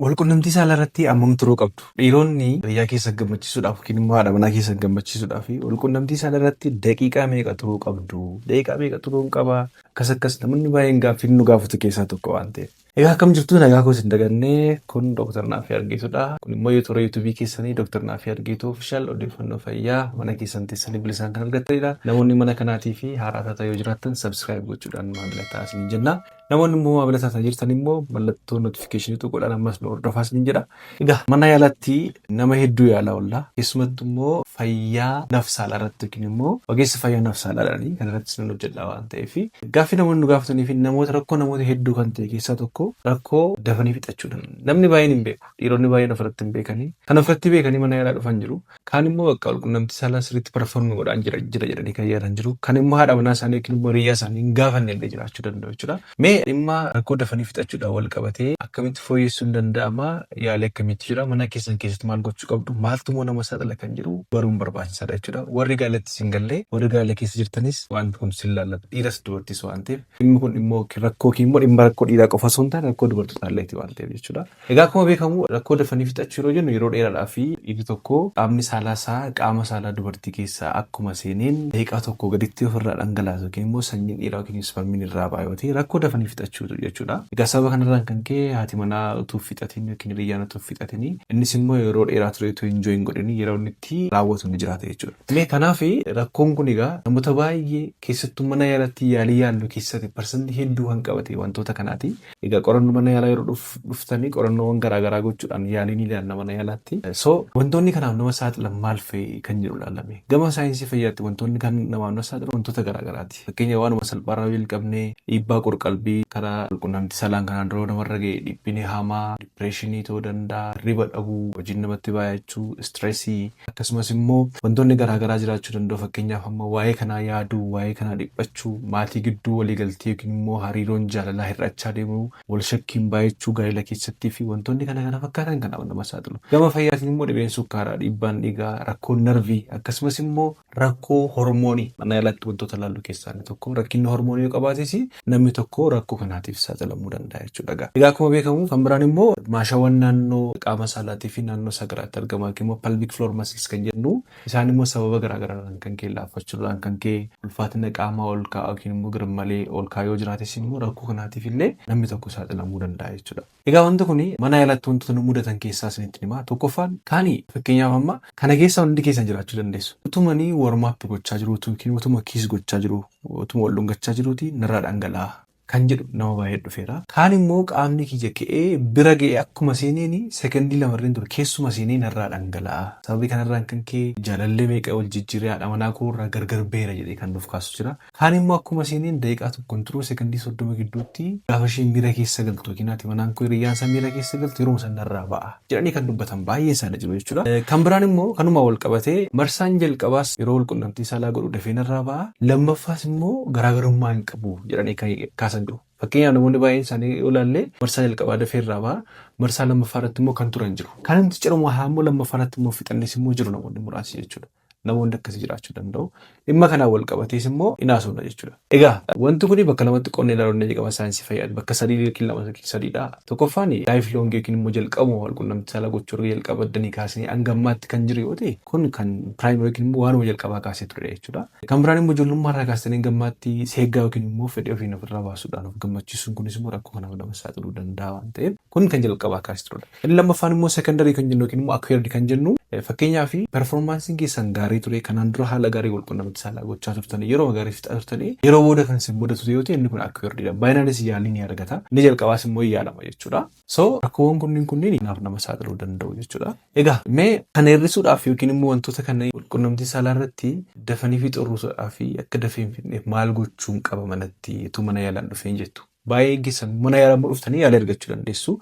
Walqunnamtii saalaa irratti hammam turuu qabdu? Dhiironni hiriyaa keessan gammachiisuudhaaf yookiin immoo haadha manaa keessan gammachiisuudhaaf walqunnamtii saalaa irratti daqiiqaa meeqa turuu qabdu? Daqiiqaa meeqa turuun qaba? Akkas akkas namoonni baay'een gaaffii nu gaafatu keessaa tokko waan ta'eef. Egaa akkam jirtu, nagaa koos hin dagannee, kun Dr. Naafii Argeetudha. Kun immoo toora YouTubeii keessanii Dr. Naafii Argeetuu Official, odeeffannoo fayyaa mana keessan teessanii bilisaan kan argattanidha. Namoonni mana kanaatii fi haaraa taataa yoo jiraattan subscribe gochuudhaan maamila ta'aa isiniin jenna. Namoonni immoo maamila taataa jirtan immoo mallattoo notificationii tuquudhaan ammas nu hordofaa isiniin jedha. Egaa mana yaalaatti nama hedduu yaalaa oolla. Keessumattuu immoo fayyaa nafsaalaa irratti yookiin immoo ogeessa fayyaa nafsaalaadhaani kan irratti nan hojjedha waan ta'eef, gaaffii namoonni nu gaafatanii fi namoota rakkoo namoota hedduu kan ta'e keessaa tokko rakkoo dafanii fixachuudha. Namni baay'een hin beeku. Dhiironni baay'een ofirratti hin beekanii. Kan ofirratti beekanii mana yaalaa dhufan jiru. Kaan immoo bakka walqunnamtii saalaa sirriitti perform godhaan jira jira jedhanii kan yaadan jiru. Kan immoo haadha manaa isaanii yookiin immoo hiriyaa isaanii hin gaafanne illee jiraachuu danda'u jechuudha. Mee dhimma rakkoo dafanii fixachuudhaan wal qabatee akkamitti fooyyessuun danda'ama? Yaalii akkamiitu jira? Mana keessan keessatti maal gochuu qabdu? Maaltu immoo nama saaxila kan jiru baruun barbaachisaadha jechuudha. Warri gaa'elatti hin galle, warri gaa'ela keessa jirtanis wanti kun sin laallatu. Dhiiras dubartiis waan ta'eef, dhimmi kun dhimmoo rakkoo immoo dhimma rakkoo dhiiraa qofa osoo hin taane rakkoo dubartootaa illeeti waan ta'eef jechuudha. Egaa akkuma beekamu, rakkoo dafanii fixachuu yeroo jennu, yeroo dheeraadhaa fi dhiirri tokko qaamni saalaa isaa qaama saalaa dubartii keessaa akkuma seeneen daqiiqaa tokko gaditti ofirraa dhangalaasu yookiin immoo sanyiin dhiiraa yookiin spermiin irraa ba'a yoo ta'e, rakkoo dafanii fixachuutu jechuudha. Egaa sababa kanarraan kan ka'e haati manaa utuu fixatiin yookiin hiriyyaan utuu fixatiin, innis immoo yeroo dheeraa ture utuu enjoy hin godhin yeroo inni itti raawwatu ni jiraata jechuudha. Mee kanaaf rakkoon kun egaa namoota baay'ee, keessattuu mana yaalatti yaalii yaallu keessatti parsantii hedduu kan qabate wantoota kanaati. Egaa qorannoo mana yaalaa yeroo dhuftanii qorannoowwan garaagaraa gochuudhaan yaalii ni ilaalla mana yaalaatti. So wantoonni kanaaf nama saaxilan maal fa'i kan jedhu ilaalame. Gama saayinsii fayyaatti wantoonni kan namaaf nama saaxilan wantoota garaagaraati. Fakkeenya waanuma salphaarraa jalqabnee dhiibbaa qorqalbii karaa walqunnamtii saalaan kanaan dura namarra ga'e, dhiphina hamaa, depressionii ta'uu danda'a, hirriba dhabuu, hojiin namatti baay'achuu, stressii, akkasumas immoo wantoonni garaagaraa jiraachuu danda'u. Fakkeenyaaf amma waa'ee kanaa yaaduu, waa'ee kanaa dhiphachuu, maatii gidduu waliigaltee yookiin immoo hariiroon jaalalaa hir'achaa deemuu, wal shakkiin baay'achuu gaa'ela keessattii fi wantoonni kana kana fakkaatan kanaaf nama saaxilu. Gama fayyaatiin immoo dhibeen sukkaaraa, dhiibbaan dhiigaa, rakkoon narvii, akkasumas immoo rakkoo hormoonii mana yaalaatti wantoota ilaallu keessaa inni tokko rakkinni hormoonii yoo qabaates namni tokko rakkoo kanaatiif saaxilamuu danda'a jechuudha. Egaa akkuma beekamu kan biraan immoo maashaawwan naannoo qaama saalaatii fi naannoo sagaraatti argaman yookiin immoo pelvic floor muscles kan jennu, isaan immoo sababa garaagaraadhaan kan ka'e laaffachuudhaan kan ka'e, ulfaatina qaamaa ol ka'aa yookiin immoo garmalee ol ka'aa yoo jiraates immoo rakkoo kanaatiif illee namni tokko saaxilamuu danda'a jechuudha. Egaa wanti kun mana yaalaatti wantoota nu mudatan keessaa isinitti himaa. Tokkoffaan kaani, fakkeenyaaf amma kana keessa hundi keessan jiraachuu dandeessu. Utumanii warm up gochaa jiru yookiin utuma kiss gochaa jiru, utuma wal dhungachaa jiruuti narraa dhangala'aa kan jedhu nama baay'ee dhufeera. Kaan immoo qaamni kiyya ka'ee bira ga'ee akkuma seeneen sekondii lamarreen ture keessuma seenee narraa dhangala'a. Sababii kanarraan kan ka'e jaalallee meeqa wal jijjiiree haadha manaa koo irraa gargar beera jedhee kan nuuf kaasu jira. Kaan immoo akkuma seeneen daqiiqaa tokko hin turuu, sekondii 30 gidduutti gaafa isheen miira keessa galtu yookiin haati manaan koo, hiriyyaan isaa miira keessa galtu, yeroo sana narraa ba'a jedhanii kan dubbatan baay'ee isaanii jiru jechuudha. Kan biraan immoo kanuma wal qabatee marsaan jalqabaas yeroo wal qunnamtii saalaa godhu dafee narraa ba'a, lammaffaas immoo garaagarummaa hin qabu jedhanii kan kaasan jiru. Fakkeenyaaf namoonni baay'een isaanii yoo ilaalle, marsaa jalqabaa dafee irraa ba'a, marsaa lammaffaa irratti immoo kan turan jiru. Kan nuti jedhamu haa immoo lammaffaa irratti immoo fixannis immoo jiru namoonni muraasni jechuudha. Namoonni akkasii jiraachuu danda'u. Dhimma kanaan wal qabatees immoo in haasofna jechuudha. Egaa wanti kun bakka lamatti qoonnee ilaaluun ni qaba saayinsii fayyaati. Bakka sadii yookiin lama yookiin sadiidha. Tokkoffaan life long yookiin immoo jalqabuma wal qunnamtii saalaa gochuu erga jalqabaddanii kaasanii hanga ammaatti kan jiru yoo ta'e, kun kan primary yookiin immoo waanuma jalqabaa kaasee ture jechuudha. Kan biraan immoo ijoollummaa irraa kaastanii hanga ammaatti seeggaa yookiin immoo fedhii ofiin ofirraa baasuudhaan of gammachiisuun kunis immoo rakkoo kanaaf nama saaxiluu danda'a waan ta'eef, kun kan jalqabaa kaasee turedha. Inni lammaffaan immoo secondary kan jennu yookiin immoo acquired kan jennu, fakkeenyaaf performanceiin keessan gaarii ture, kanaan dura haala gaarii wal qunnamtii saalaa gochaa turtanii, yeroo gaarii fixaa turtanii, yeroo booda kan isin mudatu yoo ta'e, inni kun acquired dha. Baay'inaanis yaalii ni argata. Inni jalqabaas immoo yaalama jechuudha. So rakkoowwan kunniin kunniin naaf nama saaxiluu danda'u jechuudha. Egaa mee kana hir'isuudhaaf yookiin immoo wantoota kana qunnamtii saalaa irratti dafanii fixuudhaaf, akka dafee hin fixneef maal gochuun qaba manatti utuu mana yaalaan dhufeen jettu? Baay'ee keessan mana yaalaa dhuftanii yaala argachuu dandeessu.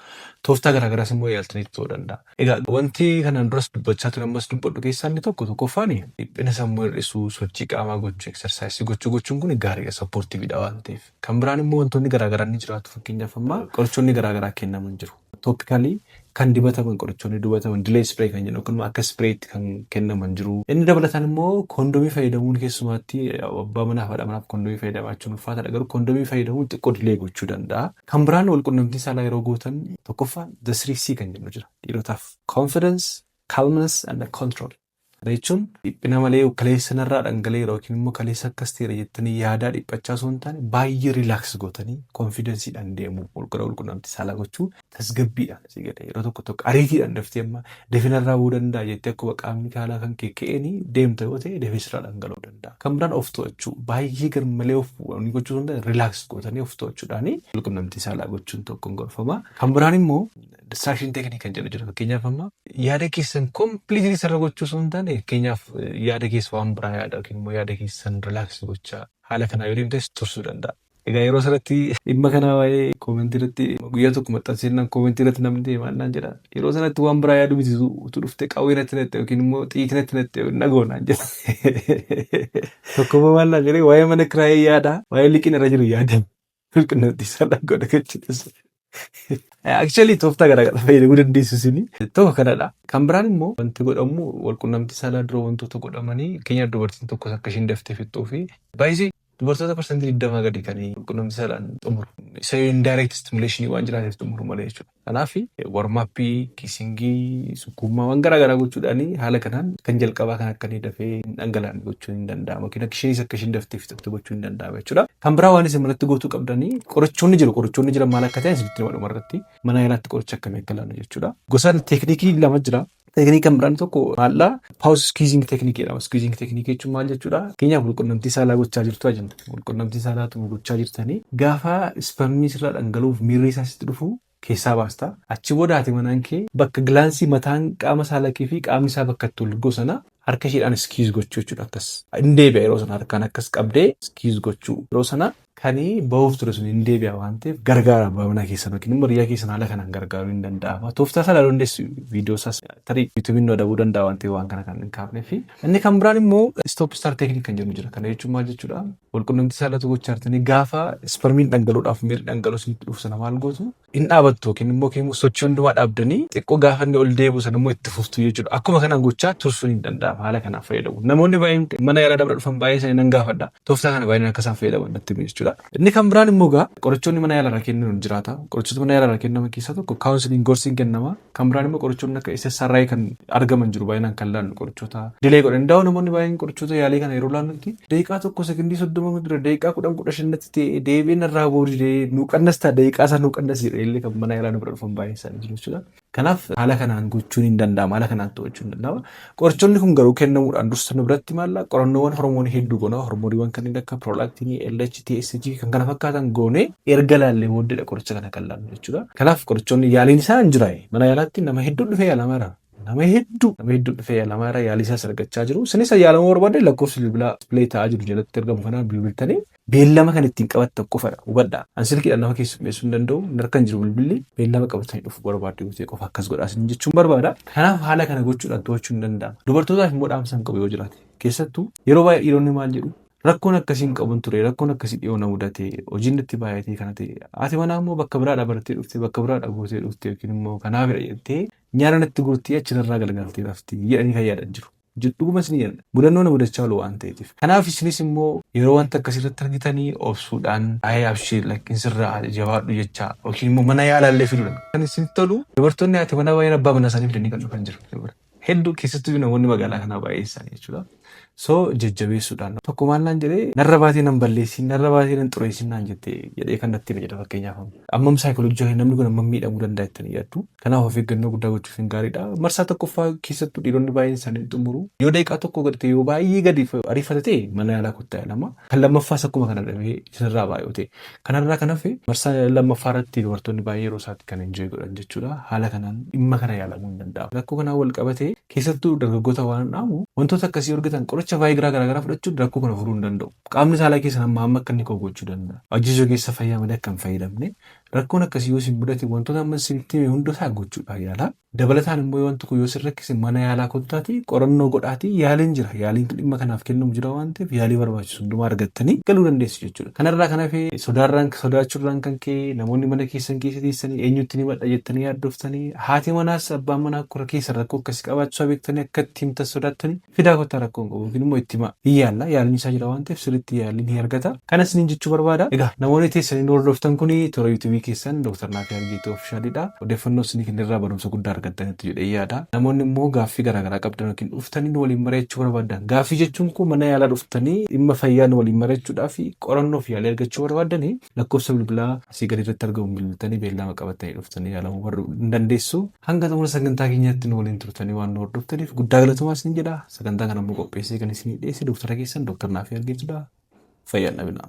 Tooftaa garaagaraas immoo yaaltanii ta'uu danda'a. Egaa wanti kanaan duras dubbachaa ture ammas dubbadhu keessaa inni tokko, tokkoffaan dhiphina sammuu hir'isuu, sochii qaamaa gochuu, exerciseii gochuu gochuun kun gaariidha, supportiveidha waan ta'eef. Kan biraan immoo wantoonni garaagaraa ni jiraatu. Fakkeenyaaf amma qorichoonni garaagaraa kennaman jiru. Topically Kan dibataman, qorichoonni dibataman, delay spray kan jennu, yookiin akka sprayitti kan kennaman jiru. Inni dabalataan immoo koondomii fayyadamuun, keessumaatti abbaa manaaf haadha manaaf koondomii fayyadamachuun ulfaataadha. Garuu koondomii fayyadamuun xiqqoo delay gochuu danda'a. Kan biraan wal quunnamtii saalaa yeroo gootan, tokkoffaan the 3C kan jennu jira. Dhiirotaaf confidence, calmness and control. Kana jechuun dhiphina malee, kaleessa narraa dhangala'eera yookiin immoo kaleessa akkas ta'eera jettanii yaadaa dhiphachaa osoo hin taane, baay'ee relax gootanii confidenceiidhaan deemuu, gara walquunnamtii saalaa gochuu, tasgabbiidhaan si gada. Yeroo tokko tokko ariitiidhaan daftee amma dafinarraa bu'uu danda'a jettee akkuma qaamni saalaa kan kee ka'eenii deemta yoo ta'e, dafee sirraa dhangala'uu danda'a. Kan biraan of to'achuu, baay'ee garmalee of gochuu osoo hin taane, relax gootanii of to'achuudhaanii walquunnamtii saalaa gochuun tokko hin gorfama. Kan biraan immoo distraction technique kan jedhu jira. Fakkeenyaaf, amma yaada keessan completely sirra gochuu osoo hin taane, fakkeenyaaf yaada keessa waan biraa yaada yookiin immoo yaada keessan relax gochaa haala kanaa yoo deemtes tursuu danda'a. Egaa yeroo sanatti dhimma kana waa'ee commentii irratti guyyaa tokko maxxanseenaan, commentii irratti namni deemaa naan jedha. Yeroo sanatti waan biraa yaadu miti, utuu dhuftee qawwee natti natte yookiin immoo xiyyiitii natti natte nagoo naan jedha. Tokkommoo maal naan jedhee, waa'ee mana kiraayee yaada, waa'ee liqiin irra jiru yaada. Quunnamtii saalaa godha jechuudha. Actually, tooftaa garaagaraa fayyadamuu dandeessu isin. Tokko kanadha. Kan biraan immoo wanti godhamu, walquunnamtii saalaa dura wantoota godhamanii, fakkeenyaaf dubartiin tokkos akka isheen daftee fixxuu fi baay'isee dubartoota 20% gadi kan walquunnamtii saalaan xumuru. Isa indirect stimulation waan jiraateef xumuru malee jechuudha. Kanaaf warm-upii, kissingii, sukkuummaa, waan garaagaraa gochuudhaan haala kanaan kan jalqabaa kan akka inni dafee hin dhangalaane gochuun hin danda'ama. Yookiin akka isheenis akka isheen daftee fixattu gochuun hin danda'ama jechuudha. Kan biraa waan isin manatti gootuu qabdanii qorichoonni jiru. Qorichoonni jiran maal akka ta'e isinitti hima dhumarratti. Mana yaalaatti qoricha akkamii akka laannu jechuudha. Gosa techniqueii lama jira. Techniqueii kan biraan tokko maallaa pause squeezing techniqueii jedhama. Squeezing techniqueii jechuun maal jechuudha? Fakkeenyaaf, walqunnamtii saalaa gochaa jirtu jenna. Walqunnamtii saalaatu gochaa jirtanii gaafa spermii sirraa dhangala'uuf miirri isaa sitti dhufu keessaa baasta. Achi booda haati manaan kee bakka glansii mataan qaama saalaa kee fi qaamni isaa bakka itti wal sana harka isheedhaan squeeze gochuu jechuudha akkas. Hin deebi'a. Yeroo sana harkaan akkas qabdee squeeze gochuu. Yeroo sana kan bahuuf ture sun hin deebi'a waan ta'eef gargaara. Abbaa manaa keessan yookiin immoo hiriyaa keessan haala kanaan gargaaruu hin danda'ama. Tooftaa isaa ilaaluu dandeessu, viidiyoo isaas tarii YouTubeiin nu adabuu danda'a waan ta'eef waan kana kan hin kaafnee fi. Inni kan biraan immoo stop start technique kan jennu jira. Kana jechuun maal jechuudha? Walqunnamtii saalatu gochaa jirtanii gaafa spermiin dhangala'uudhaaf miirri dhangala'u isinitti dhufu sana maal gootu? Hin dhaabattu yookiin immoo keemmoo sochii hundumaa dhaabdanii xiqqoo gaafa inni ol deebi'u sana immoo itti fuftu jechuudha. Akkuma kanaan gochaa tursuun hin danda'ama, haala kanaan fayyadamu. Namoonni baay'een mana yaalaa dabra dhufan baay'ee isaanii nan gaafadha. Tooftaa kana baay'een akka isaan fayyadaman natti himu jechuudha. Inni kan biraan immoo gaa qorichoonni mana yaalaa irraa kennaman jiraata. Qorichoota mana yaalaa irraa kennaman keessaa tokko counseling, gorsiin kennama. Kan biraan immoo qorichoonni akka SSRI kan argaman jiru, baay'inaan kan laannu qorichoota delay godhan. Ndaa'u namoonni baay'een qorichoota yaalii kana yeroo laannutti daqiiqaa 1 sekondii 30 dura daqiiqaa 10 15 natti ta'e deebiin irraa boodee nu qannastaa, daqiiqaa isaa nu qannas jedhee illee kan mana yaalaa nu bira dhufan baay'een isaanii jiru jechuudha. Kanaaf haala kanaan gochuun hin danda'ama. Haala kanaan to'achuun hin danda'ama. Qorichoonni kun garuu kennamuudhaan dursa nu biratti maalla qorannoowwan hormoonii hedduu goona. Hormooniiwwan kanneen akka prolactinii, LH, TSH kan kana fakkaatan goonee erga laallee booddeedha qoricha kana kan laannu jechuudha. Kanaaf qorichoonni yaaliin isaa hin jira. Mana yaalaatti nama hedduu dhufee yaalamaa jira. Nama hedduu dhufee yaalamaa jira. Yaalii isaas argachaa jiru. Isinis yaalamuu barbaadde lakkoofsi bilbilaa display ta'aa jiru jalatti argamu kanaan bilbiltanii beellama kan ittiin qabattan qofadha. Hubadhaa. An silkiidhaan nama keessummeessuu hin danda'u. Harka hin jiru bilbilli. Beellama qabatanii dhufuu barbaadde yoo ta'e qofa akkas godhaa isin jechuun barbaada. Kanaaf haala kana gochuudhaan to'achuu hin danda'ama. Dubartootaaf immoo dhaamsa hin qabu yoo jiraate. Keessattuu yeroo baay'ee dhiironni maal jedhu? Rakkoon akkasii hin qabun ture, rakkoon akkasii dhiyoo na mudate, hojiin natti baay'atee kana ta'e, haati manaa immoo bakka biraadhaa barattee dhufte, bakka biraadhaa gootee dhufte yookiin immoo kanaafidha jettee nyaara natti guurtee achirraa galgaltee rafti jedhanii kan yaadan jiru. Dhuguma isin jedhan, mudannoo na mudachaa oolu waan ta'eetiif. Kanaaf isinis immoo yeroo wanta akkasii irratti argitanii obsuudhaan ayee abshir, lakkiin sirraa jabaadhu jechaa yookiin immoo mana yaalaallee fiduudhaan. Kan isinitti tolu, dubartoonni haati manaa baay'een abbaa manaa isaanii fidanii kan dhufan jiru. Hedduu, keessattuu namoonni magaalaa kanaa baay'ee isaanii jechuudha. So jajjabeessuudhaan, tokko maal naan jedhee, "Narra baatee nan balleessin, narra baatee nan xureessin" naan jettee jedhee kan natti hime jedha fakkeenyaaf. Ammam saayikooloojii namni kun ammam miidhamuu danda'a jettanii yaaddu? Kanaaf of eeggannoo guddaa gochuuf hin gaariidha. Marsaa tokkoffaa keessattuu dhiironni baay'een isaanii xumuru. Yoo daqiiqaa 1 gadi ta'e, yoo baay'ee gadi ariifate ta'e, mana yaalaa kottaa yaalama. Kan lammaffaas akkuma kana dhabee isinirraa baay'oo ta'e. Kanarraa kan hafe marsaa lammaffaa irratti dubartoonni baay'ee yeroo isaatti kan enjoy godhan jechuudha. Haala kanaan dhimma kana yaalamuu hin danda'amu. Rakkoo kanaan wal qabatee keessattuu dargaggoota waan dhaamu, wantoota akkasii argatan qoricha Viagra garaagaraa fudhachuun rakkoo kana furuu hin danda'u. Qaamni saalaa keessan amma amma akka inni koo gochuu danda'a. Hojii keessa fayyaa malee akka hin fayyadamne, rakkoon akkasii yoo isin mudate wantoota amma isinitti hime hunda isaa gochuudhaan yaala. Dabalataan immoo wanti kun yoo sin rakkise mana yaalaa kottaatii qorannoo godhaatii yaaliin jira. Yaaliin dhimma kanaaf kennamu jira waan ta'eef yaalii barbaachisu hundumaa argattanii galuu dandeessu jechuudha. Kanarraa kan hafe sodaarraan sodaachuurraan kan ka'e namoonni mana keessan keessa teessanii eenyutti ni madha jettanii yaaddoftanii haati manaas abbaan manaa kora keessa rakkoo akkasii qabaachuu beektanii akka itti himtan sodaattanii fidaa kottaa rakkoo hin qabu yookiin immoo itti himaa. Hin yaalla yaaliin isaa jira waan ta'eef sirriitti yaaliin ni argata. Kanas isiniin jechuu barbaada. Egaa namoonni teessanii nu hordoftan kuni toora yuutuubii keessan Dr. Naafii Argeetuu Ofishaaliidha. Odeeffannoo isinii kennirraa barumsa guddaa argattanitti jedhee yaada. Namoonni immoo gaaffii garaagaraa qabdan yookiin dhuftanii nu waliin mari'achuu barbaadan. Gaaffii jechuun kun mana yaalaa dhuftanii dhimma fayyaa nu waliin mari'achuudhaa fi qorannoo fi yaalii argachuu barbaadanii lakkoofsa bilbilaa asii gadi irratti argamu bilbiltanii beellama qabattanii dhuftanii yaalamuu hin dandeessu. Hanga xumura sagantaa keenyaatti nu waliin turtanii waan nu hordoftaniif guddaa galatoomaa isin jedha. Sagantaa kana immoo qopheessee kan isinii dhiyeesse Dooktara keessan Dooktar Naafii Argeetudha. Fayyaan dhabinaa.